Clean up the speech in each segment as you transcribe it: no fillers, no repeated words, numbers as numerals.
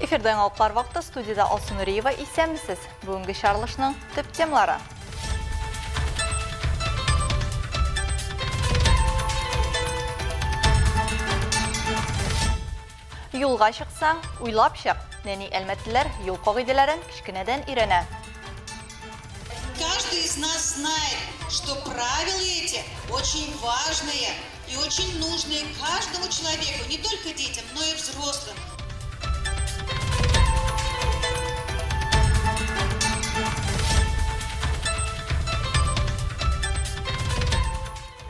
Эфирда яңалыклар вакыты студиядә Алсу Нуриева исәнмесез. Бүгенге чыгарылышның төп темалары. Юлга чыксаң, уйлап чык. Нәни әлмәтлеләр юл кагыйдәләрен кечкенәдән өйрәнә. Каждый из нас знает, что правила эти очень важные и очень нужные каждому человеку, не только детям, но и взрослым.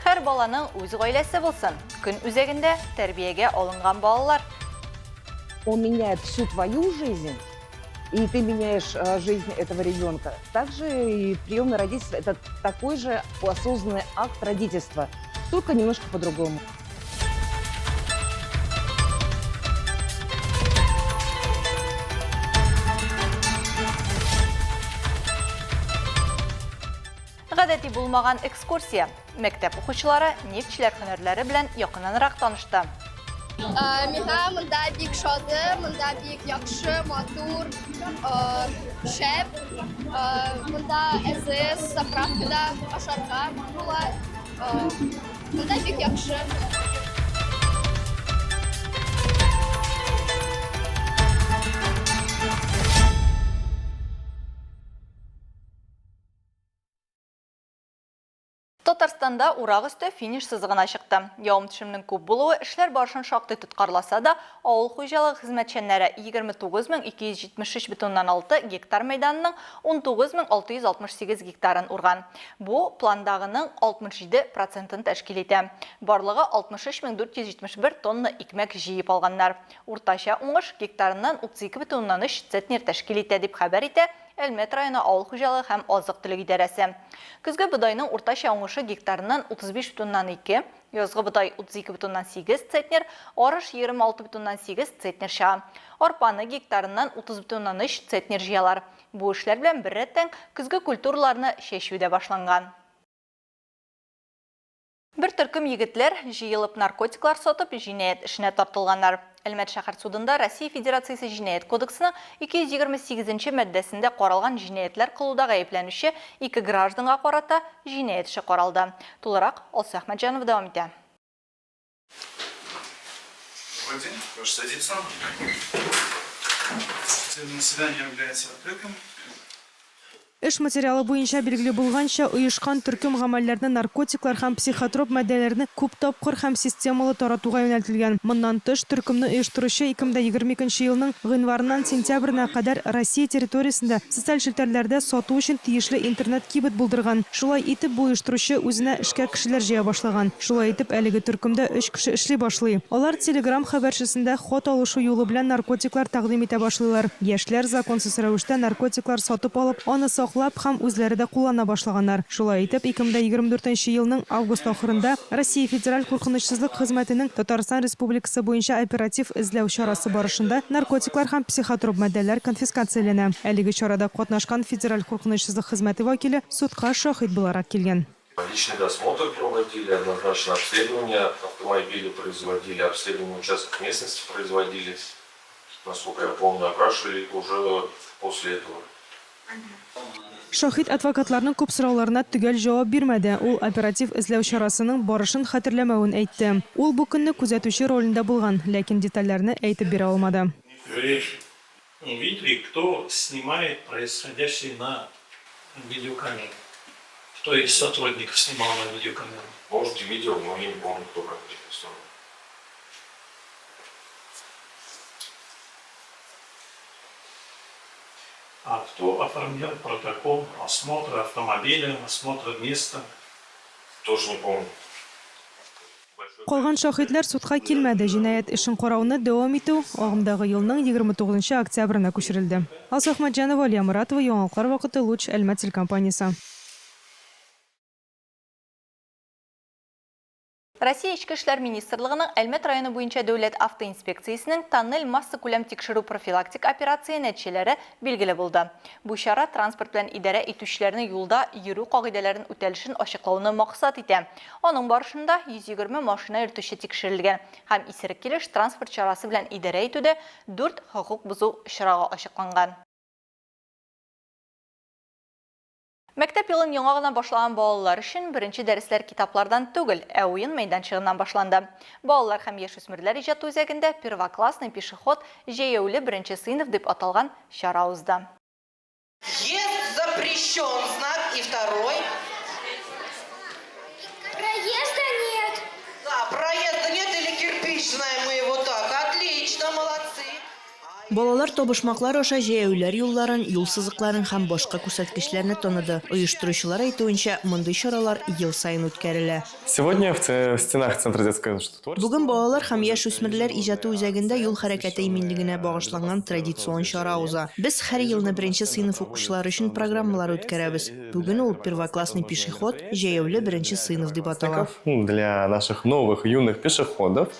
Һәр баланың үз гаиләсе булсын. Көн үзәгендә тәрбиягә алынган балалар. Он меняет всю твою жизнь, и ты меняешь э, жизнь этого ребенка. Также и приемное родительство – это такой же осознанный акт родительства, только немножко по-другому. Гадәти булмаган экскурсия. Мәктәп укучылары нефтьчеләр һөнәрләре белән якыннанрак танышты. Миңа монда бик шады, монда бик яхшы, матур, шәп. Монда СС заправкада ашарга була. Монда бик яхшы. Татарстанда урак өсте финиш сызыгына чыкты. Явым-төшемнең күп булуы эшләр барышын шактый тоткарласа да, авыл хуҗалыгы хезмәтчәннәре 29273,6 гектар мәйданының 19668 гектарын урган. Бу, пландагының 67 процентын тәшкил итә. Барлыгы 63471 тонна икмәк җыеп алганнар. Уртача уңыш гектарыннан 32,3 центнер тәшкил итә, дип хәбәр итә Әлмәт районы авыл хуҗалыгы һәм азык-төлек идарәсе. Көзге бодайның уртача уңышы гектарыннан 35,2, язгы бодай 32,8 центнер, арыш 26,8 центнер чыга. Арпаны гектарыннан 30,3 центнер җыялар. Бу эшләр белән беррәттән көзге культураларны чәчү дә башланган. Бер төркем егетләр, җыелып наркотиклар сатып, җинаять эшенә тартылганнар. Әлмәт шәһәр судында Россия Федерациясе Җинаять кодексының 228 нче маддәсендә каралган җинаятьләр кылуда гаепләнүче ике гражданга карата җинаять эше каралды. Тулырак Алсу Әхмәтҗанова дәвам итә. Добрый день, прошу садиться. Судебное заседание является открытым. Эш материалы буенча билгеле булганча, оешкан төркем гамәлләрне наркотиклар һәм психотроп матдәләрне күп тапкыр һәм системалы таратуга юнәлтелгән. Моннан тыш, төркемне оештыручы 2022 нче елның гыйнварыннан сентябренә кадәр Россия территориясендә социаль челтәрләрдә сату өчен тиешле интернет-кибет булдырган. Шулай итеп, бу оештыручы үзенә эшкә кешеләр җыя башлаган. Шулай итеп, әлеге төркемдә өч кеше эшли башлый. Алар Telegram хәбәрчесендә хат алышу юлы белән наркотиклар тәкъдим итә башлыйлар. Яшьләр законсыз рәвештә наркотиклар сатып алып, аны саклап һәм үзләре дә куллана башлаганнар. Шулай итеп, 2024 нче елның август ахырында Россия Федераль куркынычсызлык хезмәтенең Татарстан Республикасы буенча оператив эзләү чарасы барышында наркотиклар һәм психотроп матдәләр конфискацияләнә. Әлеге чарада катнашкан Федераль куркынычсызлык хезмәте вәкиле судка шаһит буларак килгән. Личный досмотр проводили, однозначно обследование автомобиля производили, обследование участков местности производили. Насколько я помню, опрашивали уже после этого. Шаһит адвокатларның күп сорауларына төгәл җавап бирмәде. Ул оператив эзләү чарасының барышын хәтерләмәвен әйтте. Ул бу көнне күзәтүче ролендә булган, ләкин детальләрне әйтеп бирә алмады. Увидели, кто снимает происходящее на видеокамеру. Кто из сотрудников снимал на видеокамеру? Может и видел, но я не помню, кто конкретно снимал. А кто оформлял протокол осмотра автомобиля, осмотра места? Тоже не помню. Калган шаһитләр судка килмәде. Җинаять эшен карауны дәвам итү агымдагы елның 29 нчы октябренә күчерелде. Алсу Әхмәтҗанова, Алия Моратова, Яңалыклар вакыты, Луч, Әлмәт телекомпаниясе. Россия Эчке эшләр министрлыгының Әлмәт районы буенча дәүләт автоинспекциясенең Тоннель массакүләм тикшерү профилактик операция нәтиҗәләре билгеле булды. Бу чара транспорт белән идарә итүчеләрнең юлда йөрү кагыйдәләрен үтәлешен ачыклауны максат итә. Аның барышында 120 машина йөртүче тикшерелгән һәм исерек килеш транспорт чарасы белән идарә итүдә дүрт хокук бозу очрагы ачыкланган. Мәктәп елын яңа гына башлаган балалар өчен беренче дәресләр китаплардан түгел, ә уен мәйданчыгыннан башланды. Балалар һәм яшүсмерләр иҗаты үзәгендә Первоклассный пешеход, җәяүле беренче сыйныф дип аталган чара узды. Въезд запрещен знак и второй. Проезда нет. Да, проезда нет или кирпич, знаем мы его так. Отлично, молодцы. Балалар табышмаклар аша җәяүлеләр юлларын, юл сызыкларын һәм башка күрсәткечләрне таныды. Оештыручылар әйтүенчә, мондый чаралар ел саен үткәрелә. Сегодня в стенах Центра детского творчества. Бүген Балалар һәм яшүсмерләр иҗаты үзәгендә юл хәрәкәте иминлегенә багышланган традицион чара уза. Без һәр елны беренче сыйныф укучылары өчен программалар үткәрәбез. Бүген ул Первоклассный пешеход, җәяүле беренче сыйныф дип атала. Для наших новых юных пешеходов.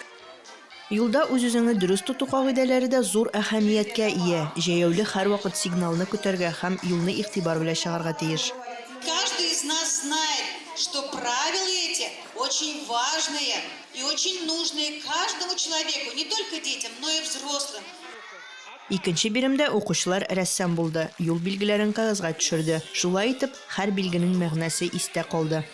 Юлда үз-үзеңне дөрес тоту кагыйдәләре дә зур әһәмияткә ия. Җәяүле һәрвакыт сигналны көтәргә һәм юлны игътибар белән чыгарга тиеш. Каждый из нас знает, что правила эти очень важные и очень нужные каждому человеку, не только детям, но и взрослым. Икенче биремдә укучылар рәссам булды, юл билгеләрен кәгазьгә төшерде. Шулай итеп, һәр билгенең мәгънәсе истә калды.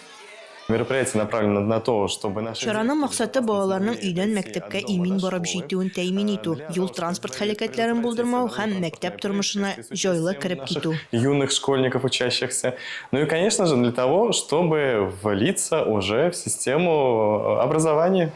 Мероприятие направлено на то, чтобы наши Чараның максаты балаларның өйдән мәктәпкә имин барып җитүен тәэмин итү, юл-транспорт һәлакәтләрен булдырмау һәм мәктәп тормышына җайлы кереп китү. Юных школьников, учащихся. Ну и, конечно же, для того, чтобы влиться уже в систему образования.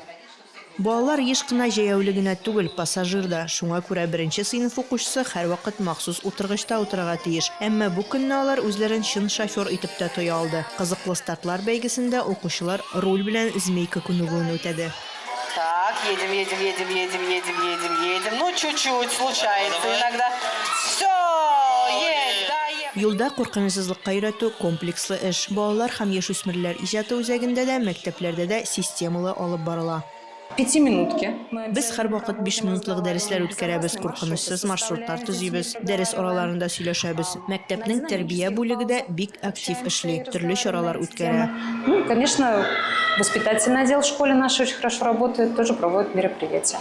Балалар еш кына җәяүле генә түгел, пассажир да. Шуңа күрә беренче сыйныф укучысы һәрвакыт махсус утыргычта утырырга тиеш. Әмма бу көнне алар үзләрен чын шофер итеп тә тоя алды. Кызыклы стартлар бәйгесендә укучылар руль белән змейка күнегүен үтәде. Так, едем, едем, едем, едем, едем, едем, едем. Ну, чуть-чуть случается иногда. Все, есть, доехали. Юлда куркынычсызлыкка өйрәтү, комплекслы эш. Балалар һәм яшүсмерләр иҗаты үзәгендә дә, мәктәпләрдә дә системалы алып барыла. Пятиминутки. Без һәрвакыт биш минутлык дәресләр үткәрәбез, куркынычсыз маршрутлар төзибез, дәрес араларында сөйләшәбез. Мәктәпнең тәрбия бүлеге дә бик актив эшли, төрле чаралар үткәрә. Ну, конечно, воспитательный отдел в школе наш очень хорошо работает, тоже проводит мероприятия.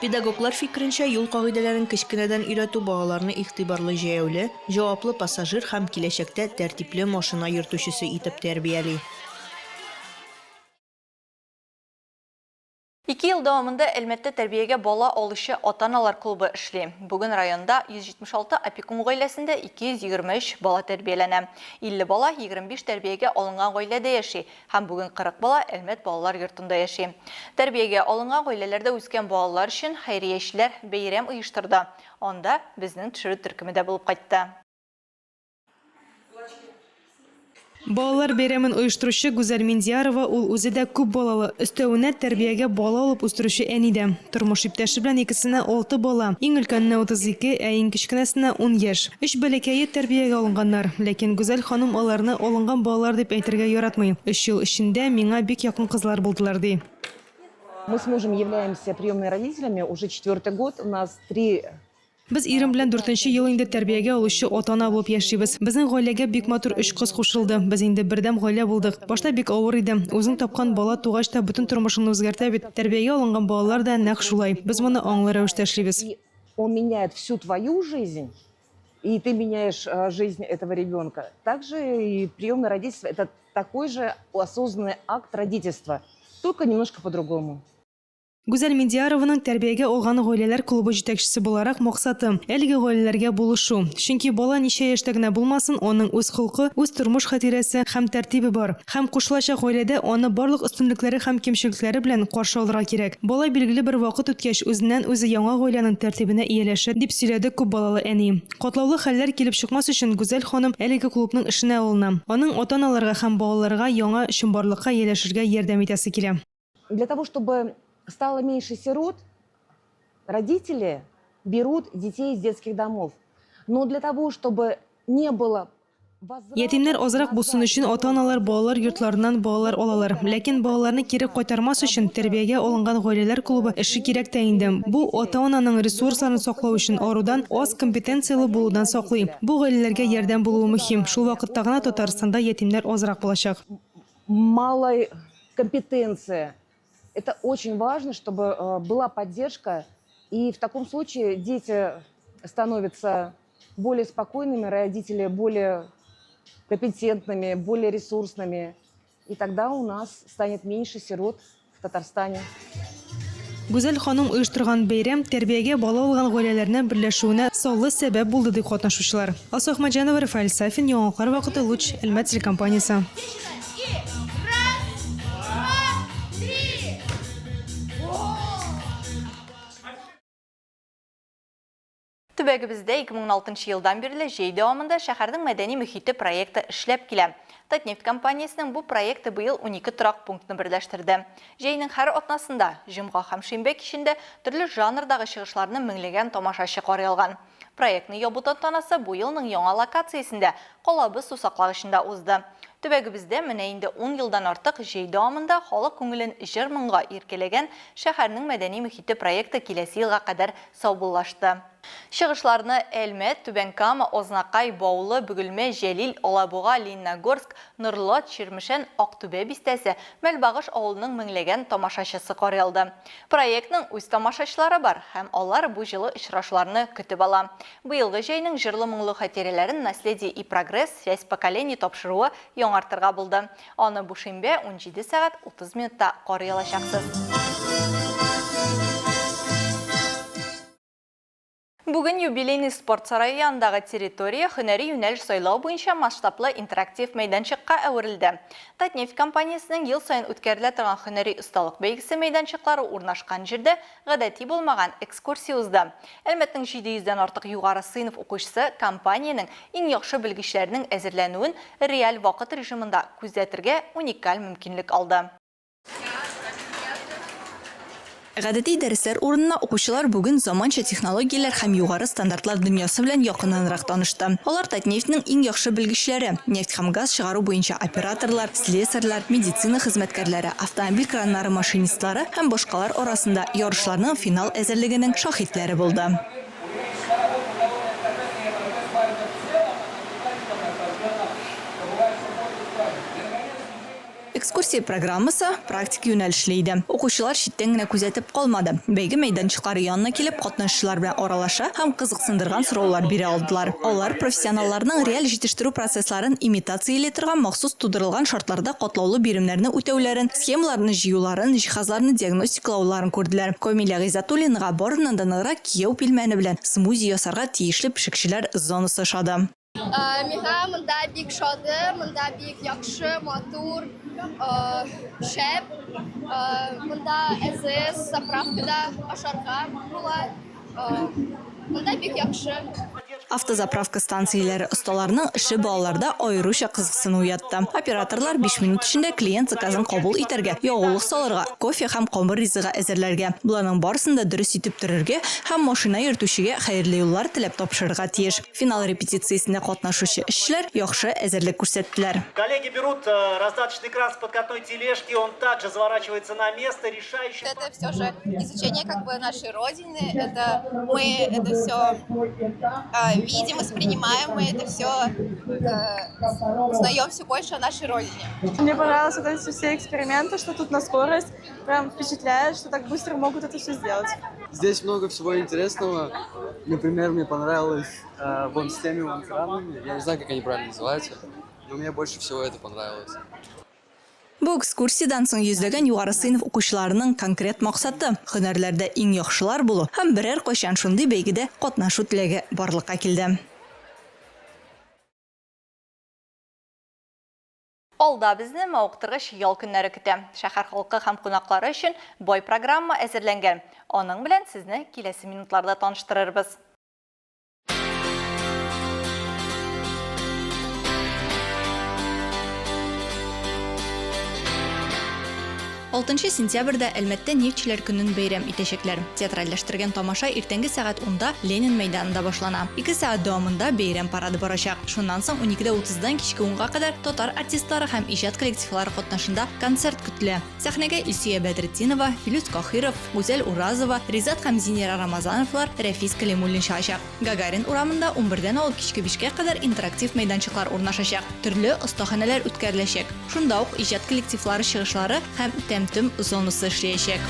Педагоглар фикеренчә, юл кагыйдәләрен кечкенәдән өйрәтү балаларны игътибарлы җәяүле, җаваплы пассажир һәм киләчәктә тәртипле машина йөртүчесе итеп тәрбияли. Ике ел дәвамында Әлмәттә тәрбиягә бала алучы ата-аналар клубы эшли. Бүген районда 176 опекун гаиләсендә 223 бала тәрбияләнә. 50 бала 25 тәрбиягә алынган гаиләдә яши һәм бүген 40 бала Әлмәт балалар йортында яши. Тәрбиягә алынган гаиләләрдә үскән балалар өчен хәйриячеләр бәйрәм оештырды. Анда безнең төшерү төркеме дә булып кайтты. Балалар бәйрәмен оештыручы Гүзәл Миндиярова ул үзе дә күп балалы, өстәвенә тәрбиягә бала алып үстерүче әни дә. Тормыш иптәше белән икесенә алты бала, иң өлкәненә 32, ә иң кечкенәсенә ун яшь. Өч бәләкәе тәрбиягә алынганнар. Ләкин Гүзәл ханым аларны алынган балалар дип әйтергә яратмый. Өч ел эчендә миңа бик якын кызлар булдылар, ди. Мы с мужем являемся приемными родителями уже четвертый год. У нас три Без ирем белән дүртенче ел инде тәрбиягә алучы ата-ана булып яшибез. Безнең гаиләгә бик матур өч кыз кушылды. Без инде бердәм гаилә булдык. Башта бик авыр иде. Үзең тапкан бала тугач та бөтен тормышыңны үзгәртә бит. Тәрбиягә алынган балалар да нәкъ шулай. Без моны аңлы рәвештә эшлибез. Он меняет всю твою жизнь, и ты меняешь жизнь этого ребенка. Также и приемное родительство – это такой же осознанный акт родительства, только немножко по-другому. Гүзәл Миндиярованың тәрбиягә алган гаиләләр клубы җитәкчесе буларак максаты, әлеге гаиләләргә булышу. Чөнки бала ничә яшьтә генә булмасын, аның үз холкы, үз тормыш хатирәсе һәм тәртибе бар. Һәм кушылачак гаиләдә аны барлык өстенлекләре һәм кимчелекләре белән каршы алырга кирәк. Бала билгеле бер вакыт үткәч, үзеннән-үзе яңа гаиләнең тәртибенә ияләшә, дип сөйләде күп балалы әни. Катлаулы хәлләр килеп чыкмас өчен Гүзәл ханым әлеге клубның эшенә алына. Аның ата-аналарга һәм балаларга яңа чынбарлыкка ияләшергә ярдәм итәсе килә. Для того, чтобы стало меньше сирот, родители берут детей из детских домов. Но для того, чтобы не было Ятимнәр азрак булсын өчен ата-аналар балалар йортларыннан балалар алалар. Ләкин балаларны кире кайтармас өчен тәрбиягә алынган гаиләләр клубы эше кирәк тә инде. Бу ата-ананың ресурсларын саклау өчен арудан, аз компетенцияле булудан саклый. Бу гаиләләргә ярдәм булуы мөһим. Шул вакытта гына Татарстанда ятимнәр азрак булачак. Малой компетенции. Это очень важно, чтобы э, была поддержка. И в таком случае дети становятся более спокойными, родители более компетентными, более ресурсными. И тогда у нас станет меньше сирот в Татарстане. Гүзәл ханым оештырган бәйрәм тәрбиягә бала алган гаиләләрнең берләшүенә саллы сәбәп булды, ди катнашучылар. Алсу Әхмәтҗанова, Рафаэль Сафин, Яңалыклар вакыты, Луч, Әлмәт телекомпаниясе. Төбәгебездә 2016 нчы елдан бирле җәй дәвамында шәһәрнең мәдәни мөхите проекты эшләп килә. Татнефть компаниясенең бу проекты быел 12 торак пунктны берләштерде. Җәйнең һәр атнасында, җомга һәм шимбә кичендә төрле жанрдагы чыгышларны меңләгән тамашачы карый алган. Проектны ябу тантанасы бу елның яңа локациясендә, калабыз сусаклагычында узды. Төбәгебездә менә инде ун елдан артык җәй дәвамында халык күңелен җыр-моңга иркәләгән Шәһәрнең мәдәни мөхите проекты киләсе елга кадәр саубуллашты. Чыгышларны Әлмәт, Түбән Кама, Азнакай, Баулы, Бөгелмә, Җәлил, Алабуга, Лениногорск, Норлат, Чирмешән, Актүбә бистәсе, Мәлбагыш авылының меңләгән тамашачысы карый алды. Проектның үз тамашачылары бар һәм алар бу җылы очрашуларны көтеп ала. Быелгы җәйнең җырлы-моңлы хатирәләрен Наследие и прогресс, связь поколений тапшыруы яңартырга булды. Аны бу шимбә 17 сәгать 30 минутта карый алачаксыз. Бүген Юбилейный спорт сарае янындагы территория һөнәри юнәлеш сайлау буенча масштаблы интерактив мәйданчыкка әверелде. Татнефть компаниясенең ел саен үткәрелә торган һөнәри осталык бәйгесе мәйданчыклары урнашкан җирдә гадәти булмаган экскурсия узды. Әлмәтнең 700 дән артык югары сыйныф укучысы компаниянең иң яхшы белгечләренең әзерләнүен реаль вакыт режимында күзәтергә уникаль мөмкинлек алды. Гадәти дәресләр урынына укучылар бүген заманча технологияләр һәм югары стандартлар дөньясы белән якыннанрак танышты. Алар Татнефтьнең иң яхшы белгечләре, нефть һәм газ чыгару буенча операторлар, слесарьлар, медицина хезмәткәрләре, автомобиль краннары машинистлары һәм башкалар арасында ярышларның финал әзерлегенең шаһитләре булды. Экскурсия программасы практик юнәлешле иде. Укучылар читтән генә күзәтеп калмады. Бәйге мәйданчыклары янына килеп, катнашучылар белән аралаша һәм кызыксындырган сораулар бирә алдылар. Алар профессионалларның реаль җитештерү процессларын имитацияли торган махсус тудырылган шартларда катлаулы биремнәрне үтәүләрен, схемаларны җыюларын, җиһазларны диагностикалауларын күрделәр. Камилә Гыйззәтуллинага барыннан да ныграк кияү пилмәне белән смузи ясарга тиешле пешекчеләр зонасы ошады. Миңа монда бик шады, монда бик яхшы, матур, шәп. Монда АЗС заправкада ашарга була. Монда бик яхшы. Автозаправка станцияләре осталарының эше балаларда аеруча кызыксыну уятты. Операторлар биш минут эчендә клиент заказын кабул итәргә, ягулык салырга, кофе һәм камыр ризыгы әзерләргә, боларның барысын да дөрес итеп төрергә һәм машина йөртүчегә хәерле юллар теләп тапшырырга тиеш. Финал репетициясендә катнашучы эшчеләр яхшы әзерлек күрсәттеләр. Коллеги берут э, раздаточный кран с подкатной тележки, он также заворачивается на место, решающий... Это все же изучение как бы нашей родины, это мы это все э, видим, воспринимаем, мы это все э, узнаем все больше о нашей родине. Мне понравилось вот эти все эксперименты, что тут на скорость, прям впечатляет, что так быстро могут это все сделать. Здесь много всего интересного. Например, мне понравилось э, вон с теми вон кранами. Я не знаю, как они правильно называются, но мне больше всего это понравилось. Бу экскурсиядән соң йөзләгән югары сыйныф укучыларының конкрет максаты, һөнәрләрдә иң яхшылар булу һәм берәр кайчан шундый бәйгедә катнашу теләге барлыкка килде. Алда безне мавыктыргыч ял көннәре көтә. Шәһәр халкы һәм кунаклары өчен бай программа әзерләнгән. Аның белән сезне киләсе минутларда таныштырырбыз. Алтынчы сентябрьдә Әлмәттә Нефтьчеләр көнен бәйрәм итәчәкләр. Театральләштергән тамаша иртәнге сәгать унда Ленин мәйданында башлана. Ике сәгать дәвамында бәйрәм парады барачак. Шуннан соң уникедә утыздан кичке унга кадәр татар артистлары һәм иҗат коллективлары катнашында концерт көтелә. Сәхнәгә Илсөя Бәдретдинова, Филүс Каһиров, Гүзәл Уразова, Ризат һәм Зинира Рамазановлар, Рәфис Кәлимуллин чыгачак. Гагарин урамында унбердән алып кичке бишкә кадәр интерактив мәйданчыклар урнашачак, төрле остаханәләр үткәреләчәк. Шунда ук иҗат коллективлары чыгышлары һәм тәм-төм зонасы эшләячәк.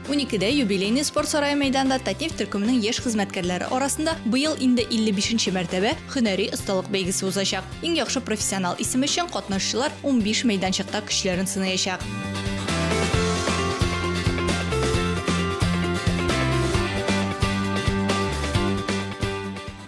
Уникедә Юбилейный спорт сарае мәйданында Татнефть төркеменең яшь хезмәткәрләре арасында быел инде 55 нче мәртәбә һөнәри осталык бәйгесе узачак. Иң яхшы профессионал исеме өчен катнашучылар 15 мәйданчыкта көчләрен сынаячак.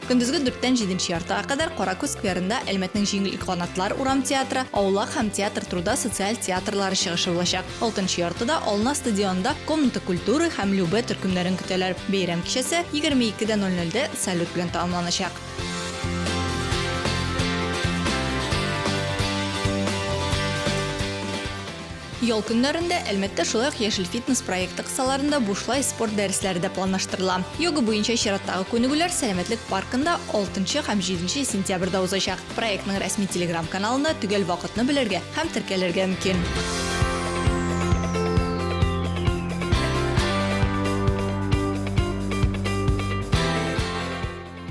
Көндезге дүрттән җиденче яртыга кадәр Каракүз скверында Әлмәтнең Җиңел канатлар урам театры, Аулак һәм Театр труда социаль театрлары чыгышы булачак. Алтынчы яртыда Ална стадионында Комната культуры һәм Любэ төркемнәрен көтәләр. Бәйрәм кичәсе 22:00 дә салют белән тәмамланачак. Ял көннәрендә Әлмәттә шулай ук Яшел фитнес проекты кысаларында бушлай спорт дәресләре дә планлаштырыла. Йога буенча чираттагы күнегүләр Сәламәтлек паркында 6 һәм 7 сентябрьдә узачак. Проектның рәсми телеграм-каналында төгәл вакытны белергә һәм теркәлергә мөмкин.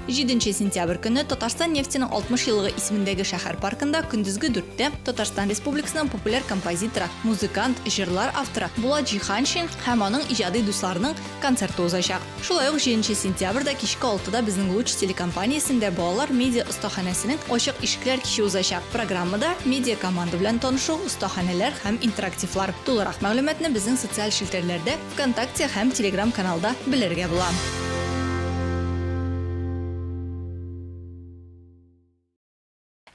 Җиденче сентябрь көнне Татарстан нефтенең 60 еллыгы исемендәге шәһәр паркында көндезге дүрттә Татарстан Республикасының популяр композиторы, музыкант, җырлар авторы Булат Җиһаншин һәм аның иҗади дусларының концерты узачак. Шулай ук җиденче сентябрьдә кичке алтыда безнең Луч телекомпаниясендә балалар медиа остаханәсенең Ачык ишекләр киче узачак. Программада медиа команда белән танышу, остаханәләр һәм интерактивлар. Тулырак мәгълүматны безнең социаль челтәрләрдә ВКонтакте һәм Телеграм каналда белергә була.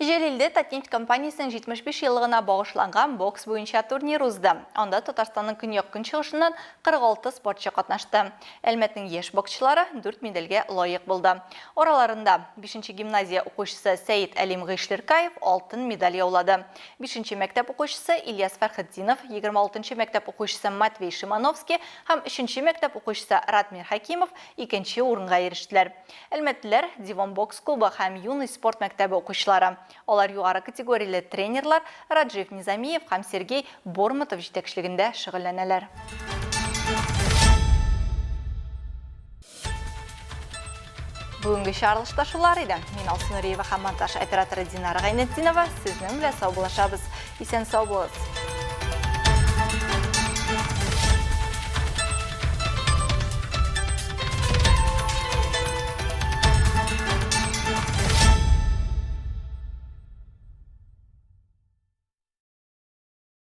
Җәлилдә Татнефть компаниясенең 75 еллыгына багышланган бокс буенча турнир узды. Анда Татарстанның көньяк-көнчыгышыннан 46 спортчы катнашты. Әлмәтнең яшь боксчылары дүрт медальгә лаек булды. Араларында бишенче гимназия укучысы Сәет Әлим Гыйшлеркаев алтын медаль яулады. Бишенче мәктәп укучысы Ильяс Фәрхетдинов, 26 мәктәп укучысы Матвей Шимановский һәм өченче мәктәп укучысы Ратмир Хәкимов икенче урынга ирештеләр. Әлмәтлеләр, Дивон бокс клубы һәм Юный спорт мәктәбе укучылары. Алар югары категорияле тренерлар Раджив Низамиев һәм Сергей Бормотов җитәкчелегендә шөгыльләнәләр. Бүгенге чыгарылышта шулар иде. Мин Алсу Нуриева һәм монтаж операторы Динара Гайнетдинова сезнең белән саубуллашабыз. Исән сау булыгыз.